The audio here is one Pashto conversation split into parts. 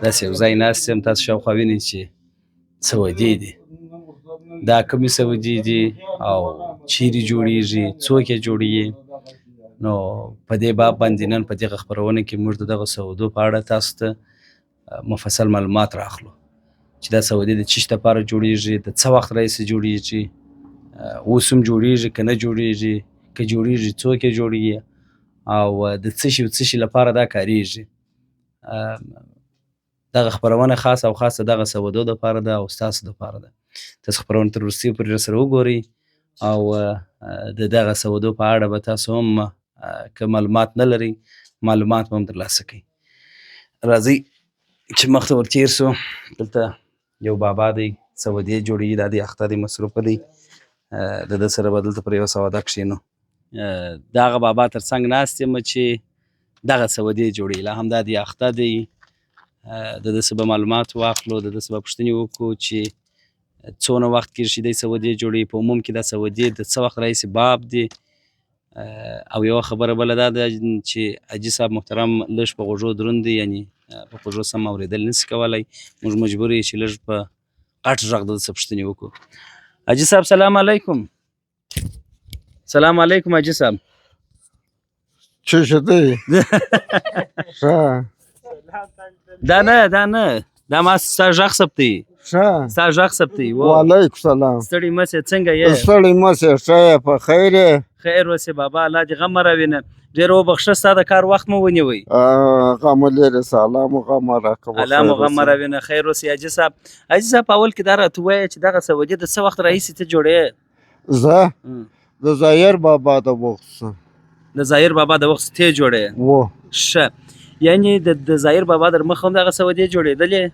داسې یو ځای ناست یم، تاسو شاوخوا وینئ چې سودې دي. دا کومې سودې دي او چیرې جوړیږي، څوک یې جوړوي؟ نو په دې باب باندې نن په دغه خپرونه کې موږ د دغه سودو په اړه تاسو ته مفصل معلومات راخلو چې دا سودې د چیش لپاره جوړیږي، د څه وخت راهیسې جوړیږي، اوس هم جوړیږي که نه جوړیږي، که جوړیږي څوک یې جوړوي او د څه شي او څه شي لپاره دا کاریږي. دغه خپرونه خاصه او خاصه دغه سودو دپاره ده او ستاسو دپاره ده. تاسو خپرونه تر وروستیو پورې راسره وګورئ او د دغه سودو په اړه به تاسو هم که معلومات نه لرئ معلومات به هم ترلاسه کړئ. راځئ چې مخته ور تېر سو. دلته یو بابا دی، سودې جوړوي، دا دی اخته دی، مصروفه دی. د ده سره به دلته پر یوه سودا کښېنو. د هغه بابا تر څنګ ناست یم چې دغه سودې جوړوي، لا هم دا دی اخته دی. د ده څخه به معلومات واخلو، د ده څخه به پوښتنې وکړو چې څونه وخت کېږي چې دی سودې جوړوي، په عموم کې دا سودې د څه وخت راهیسې باب دي. او یوه خبره بله دا ده چې حاجي صاحب محترم لږ په غوږو دروند دی، یعنې په غوږو سم اورېدل نه سي کولی. موږ مجبور یو چې لږ په غټ غږ د ده څخه پوښتنې وکړو. حاجي صاحب سلام علیکم. سلام علیکم حاجي صاحب. څه شي دی؟ ښه. دا نه، دا نه، دا ما ستا غږ ثبتوي. ښه. ستا غږ ثبتوي. وعلیکم سلام. ستړي مه سې، څنګه یې؟ ستړي مه سې، ښه یې، په خیر یې؟ خیر اوسې بابا، الله دې غم مه راوینه. ډېر وبخښه، ستا د کار وخت مو ونیوی. غم لرې سه، الله مو غم مه راکوه. الله مو غم مه راوینه، خیر اوسې حاجي صاحب. حاجي صاحب، په اول کې دا راته ووایه چې دغه سودې د څه وخت راهیسې ته جوړې؟ زه د ظاهر بابا د وخت څخه. د ظاهر بابا د وخت ته جوړې؟ و. ښه، یعنې د ظاهر بابا در مخه هم دغه سودې جوړېدلې؟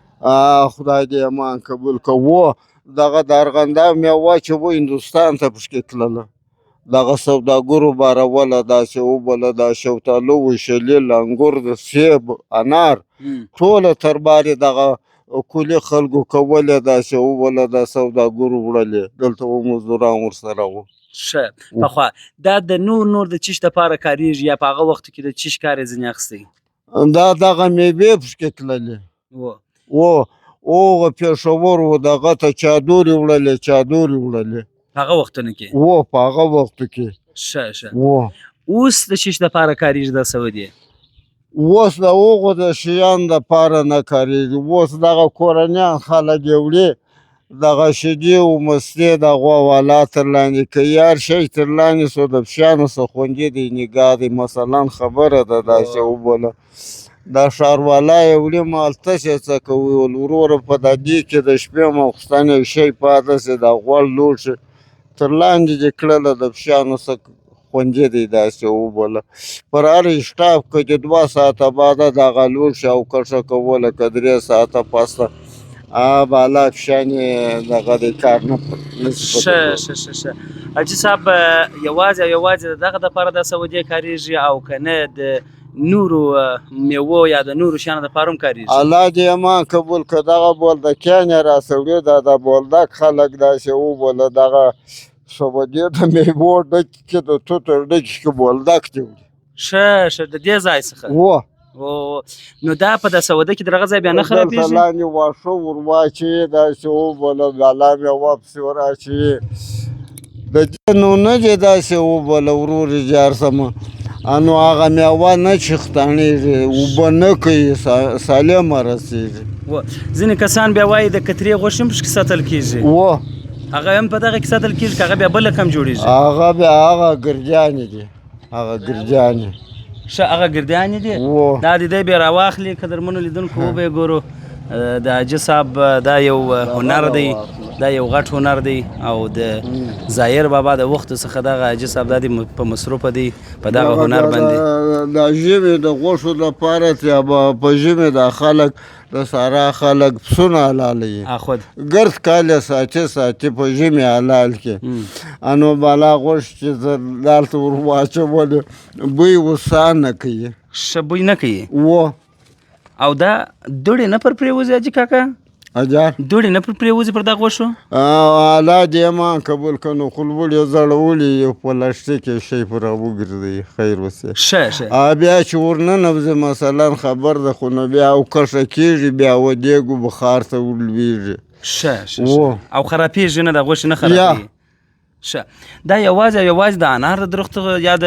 خدای دې امان قبول که. و، دغه د ارغنداب میوه چې و هندوستان ته پکښې تلله، دغه سوداګرو باروله، داسې وبله، دا شوتالو و، شلیل، انګور، د سیب، انار، ټوله تربار یې دغه کلي خلکو کولې، داسې وبله، دا سوداګرو وړلې، دلته و مزدوران ورسره وو. ښه، پخوا دا د نور نور د چیش دپاره کارېږي یا په هغه وخت کې د چیش کار یې ځینې اخیستی؟ دا دغه میوې پکښې تللې. و، هغه پېښور و، دغه ته چادورې وړلې، چادورې وړلې. په هغه وختونو کې؟ و، په هغه وختو کې. ښه، ښه. و. اوس د چیش دپاره کارېږي دا سودې؟ اوس د هغو د شیانو دپاره نه کارېږي. اوس دغه کورنیان خلک یې وړي، دغه شیدې او مستې د غوا والا تر لاندې کوي، هر شی تر لاندې سو، د پښیانو څخه خوندي دی، نګاه دی، مثلا خبره ده داسې وبوله. دا ښاروالا یې وړي، مال تشې څه کوي؟ ول وروره په دا دې کې د شپې ماخوستن یو شی پاته سي، دا غوړ لوړ شي، تر لاندې دې کړله، د پښیانو څخه خوندي دی داسې وبوله. پر هر اشتاف که دې 2 ساعته بعده دغه لوړ شي او کښه کوله، که 3 ساعته پسته بالا پښیانې دغه دی کار نه سي ښه، ښه، ښه، ښه. حاجي صاحب، یوازې او یوازې د دغه دپاره دا سودې کارېږي او که نه د نورو میوو یا د نورو شیانو دپاره هم کارېږي؟ الله دې امان قبول که. دغه بولدکیان یې راسره وړي، دا د بولدک خلک داسې وبوله، دغه سودې د میوو ډکې کې، د توتو ډکې کې بولدک دې وړي. ښه، ښه، د دې ځای څخه؟ و. نو دا په د سوده کې درغه ځای بیا نه خرابېږي؟ دلته لاندې واښه ور واچوي، داسې وبوله، بالا میوه پسې ور اچوي. د دې نو نه دی داسې وبوله ورور جار سمه، نو هغه میوه نه چختاڼېږي، اوبه نه کوي، سالمه رسېږي. ځینې کسان بیا وایي د کترې غوښې هم پکې ساتل کېږي. و. هغه هم په دغه کې ساتل کېږي که هغه بیا بله کم جوړېږي؟ هغه بیا هغه ګرجانې دي، هغه ګرجانې. ښه، هغه ګردیانې دي؟ و. دا دې دی بیا راواخلي، قدرمنو لیدونکو وبه یې ګورو. د حاجي صاحب دا یو هنر دی، دا یو غټ هنر دی او د ظاهر بابا د وخت څخه دغه حاجي صاحب دا دی په مصروفه دی په دغه هنر باندې. د ژمي د غوښو دپاره چې په ژمي دا خلک د سارا خلک پسونه حلالوي. خود. ګرد کال یې ساتي ساتي په ژمي حلال کړي. انو بالا غوښه چې زه دلته ور واچولې بوی وسا نه کوي. ښه بوی نه کوي؟ و. او دا دوړې نه پر پرېوځي حاجي کاکا؟ اجار دوړې نه پر پرېوځي پر دا غوښو؟ الله دې امان قبول کړه، نو خو لوړې زړولې یو په لښتي کې شی پر راوګرځوي، خیر اوسې. ښه ښه. بیا چې ورننوځي مثلا خبر ده، خو نو بیا او کښه کېږي، بیا و دېګو بخار ته ورلوېږي. ښه ښه ښه. او خرابېږي نه، دا غوښې نه خرابېږي. ښه، دا یوازې او یوازې د انار د درختو یا د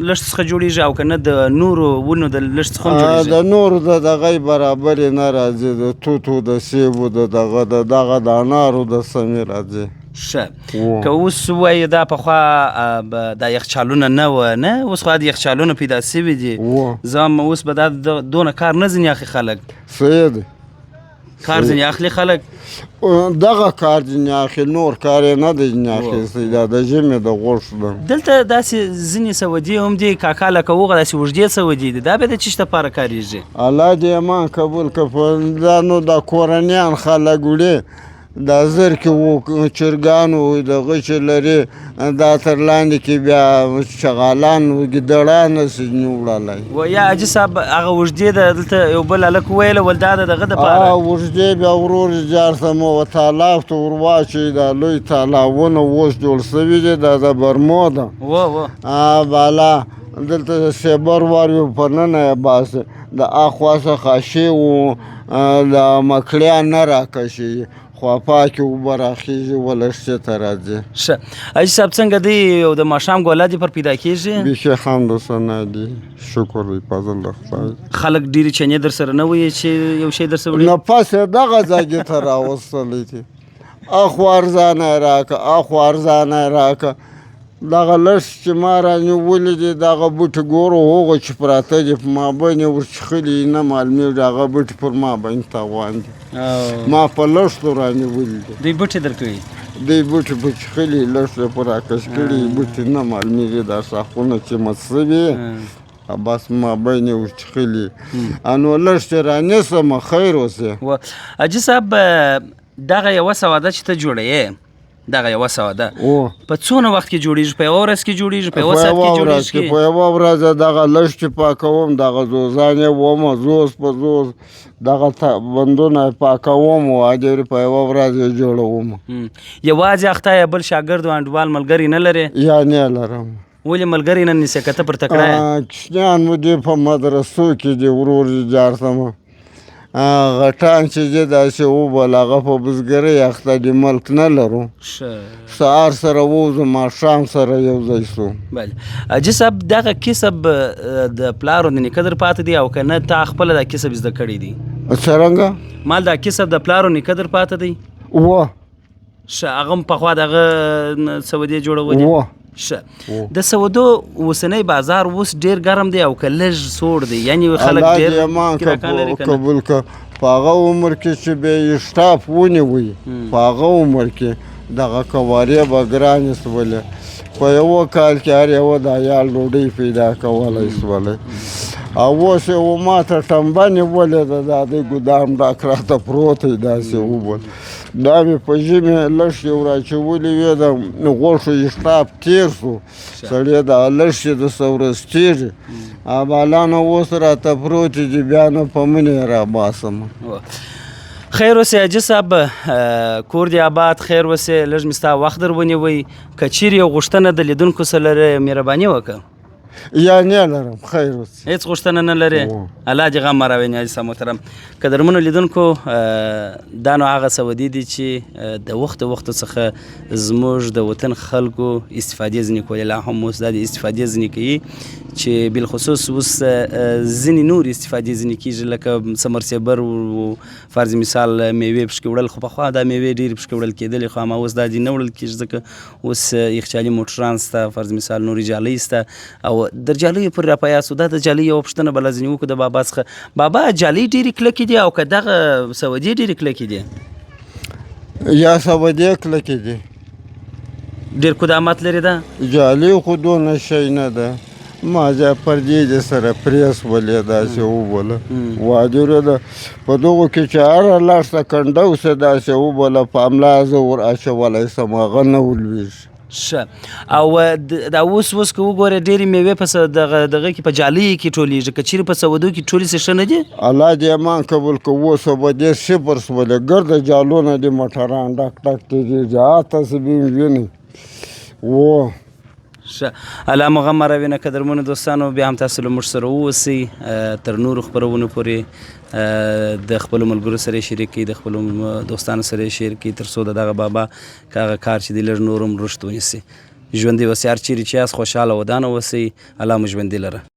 لښتو څخه جوړېږي او که نه د نورو ونو د لښتو څخه هم جوړېږي؟ د نورو د دغه برابرې نه راځي، د توتو، د سیبو، د دغه د دغه د انارو د سمې راځي. ښه، که اوس ووایو دا پخوا دا یخچالونه نه وه، نه اوس خو د یخچالونه پیدا سوي دي، زه اوس به دا دونه کار نه ځینې اخلي خلک. صحیح دی، کار ځینې اخلي خلک، دغه کار ځینې اخلي، نور کار یې نه دی ځینې اخیستی. دا د ژمي د غوښو ده. دلته داسې ځینې سودې هم دي کاکا، لکه هغه داسې اوږدې سودې دي، دا به د چیش لپاره کارېږي؟ الله دې امان قبول کړه. دا نو د کورنیان خلک وړي، دا زرکې و چرګانو دغه چې لري، دا تر لاندې کې بیا شغالان و ګیدړان هسې نه وړلی. و یا حاجي صاحب هغه اوږدې ده، دلته یو بل هلک وویل ول دا د دغه دپاره. اوږدې بیا ورور جار ته مو و تالاب ته ور واچوي، دا لوی تالابونه اوس جوړ سوي دي، دا د برمو ده. و بالا دلته سیبر وار یو په ننه یې باسي، د اخوا څخه خاشې و د مکړیان نه راکشي، خوا پاکې اوبه راخېږي و لښتې ته راځي. ښه حاجي صاحب څنګه دی او د ماښام ګوله دې پر پیدا کېږي؟ بیخي حمد و ثنا دي، شکر دی فضل د خدای. خلک ډېرې چنې در سره نه وایي چې یو شی در سره وړي؟ نه، پس یې دغه ځای ته راوستلی دی، اخوا ارزانه یې راکړه، اخوا ارزانه یې راکړه. دغه لښتې چې ما رانیولي دي، دغه بوټي ګورو هغو چې پراته دي په ما باندې ورچښلي نه معلومېږي، هغه بوټي پر ما باندې تاوان دي، ما په لښتو رانیولي دي. دوی بوټي درکوي؟ دوی بوټي په چښلي، لښتې په راکش کړي، بوټي نه معلومېږي، دا ښاخونه چې مات سوي بس ما باندې ورچښلي، نو لښتې رانیسم، خیر اوسې. حاجي صاحب دغه یوه سواده چې ته جوړوې، دغه یوه سواده په څونه وخت کې جوړېږي؟ په یوه ورځ کې جوړېږي؟ په یوه ساعت کې جوړېږي؟ په یوه ورځ دغه لښتې پاکوم، دغه زوزان یې وم، زوز په زوز دغه بندونه یې پاکوم او هدیرې په یوه ورځ یې جوړوم. یوازې اخته یا بل شاګرد و انډیوال ملګری نه لرې؟ یا نه لرم. ولې ملګری نه نیسې که ته پر تکړه یې؟ کوچنیان مو دي په مدرسو کې دي ورور دې جار سمه، غټان چې دي داسې وبول، هغه په بزګرۍ اخته دي، ملک نه لرو. سهار سره ووځو، ماښام سره یو ځای سو. بله حاجي صاحب دغه کسب د پلار او د نیکه در پاتې دی او که نه تا خپله دا کسب زده کړی دی؟ څرنګه؟ مال دا کسب د پلار او نیکه در پاتې دی؟ و. ښه، هغه هم پخوا دغه سودې جوړولې؟ و. ښه، د سودو اوسنی بازار اوس ډېر ګرم دی او که لږ سوړ دی؟ یعنې خلک ډېر ګراکان لري که نه؟ قبول که په هغه عمر کې چې به یې اشتاف ونیوی، په هغه عمر کې دغه قوارې به ګرانې سولې، په یوه کال کې هر یوه د عیال ډوډۍ پیدا کولی سولې. او اوس یې و ما ته ټمبه نیولې ده، دا دی ګودام ډاک راته پروت دی، داسې وبول. دا مې په ژمي لښتې ور اچولې وې، د غوښو اشتاف تېر سو، سړی دا لښتې د څه ورځ تېږي. بالانه اوس راته پروتې دي، بیا نو په منې یې راباسم. خیر اوسې حاجي صاحب، کور دې آباد، خیر اوسې. لږ مې ستا وخت در ونیوی، که چیرې یو غوښتنه د لیدونکو سره لرې مهرباني وکړه. یا نه لرم، خیر اوسې. هېڅ غوښتنه نه لرې؟ الله دې غم مه راویني حاجي صاحب محترم. قدرمنو لیدونکو، دا نو هغه سودې دي چې د وخت وخت څخه زموږ د وطن خلکو استفادې ځینې کولې، لا هم اوس دا د استفادې ځینې کوي چې بالخصوص اوس ځینې نور استفادې ځینې کېږي، لکه سمرسیبر و فرض مثال میوې پکې وړل، خو پخوا دا میوې ډېرې پکې وړل کېدلې، خو اما اوس دا دي نه وړل کېږي، ځکه اوس یخچالي موټران شته، فرض مثال نورې جالۍ شته. او د جالیو پورې را پیدا سو. دا د جالۍ یوه پوښتنه به لا ځینې وکړو د بابا څخه. بابا جالۍ ډېرې کلکې دي او که دغه سودې ډېرې کلکې دي؟ یا سودې کلکې دي. ډېر قدامت لري دا؟ جالۍ خو دونه شی نه ده، ما ځای پردې دې سره پرې سولې، داسې وبوله. وادیره ده په دغو کې چې هره لښته کنډه اوسه داسې وبوله، په املا زه ور اچولی سم، هغه نه ولوېږي. ښه. او دا اوس اوس که وګورې، ډېرې میوې په دغه دغه کې، په جالۍ کې ټولېږي. که چیرې په سودو کې ټولې سي، ښه نه دي؟ الله دې امان قبول که. اوس به ډېر ښه پر سولې، ګرده جالونه دي، موټران ډک ډک تېرېږي، تاسې به یې وینئ و. ښه، الله مو غم راوینه. قدرمنو دوستانو، بیا هم تاسو له موږ سره واوسئ تر نورو خپرونو پورې. د خپلو ملګرو سره شریک کړئ، د خپلو دوستانو سره شیر کړئ، تر څو د دغه بابا که هغه کار چې دی لږ نور هم رشد ونیسي. ژوندي اوسئ، هر چیرې چې یاست، خوشحاله ودانه اوسئ. الله مو ژوندي لره.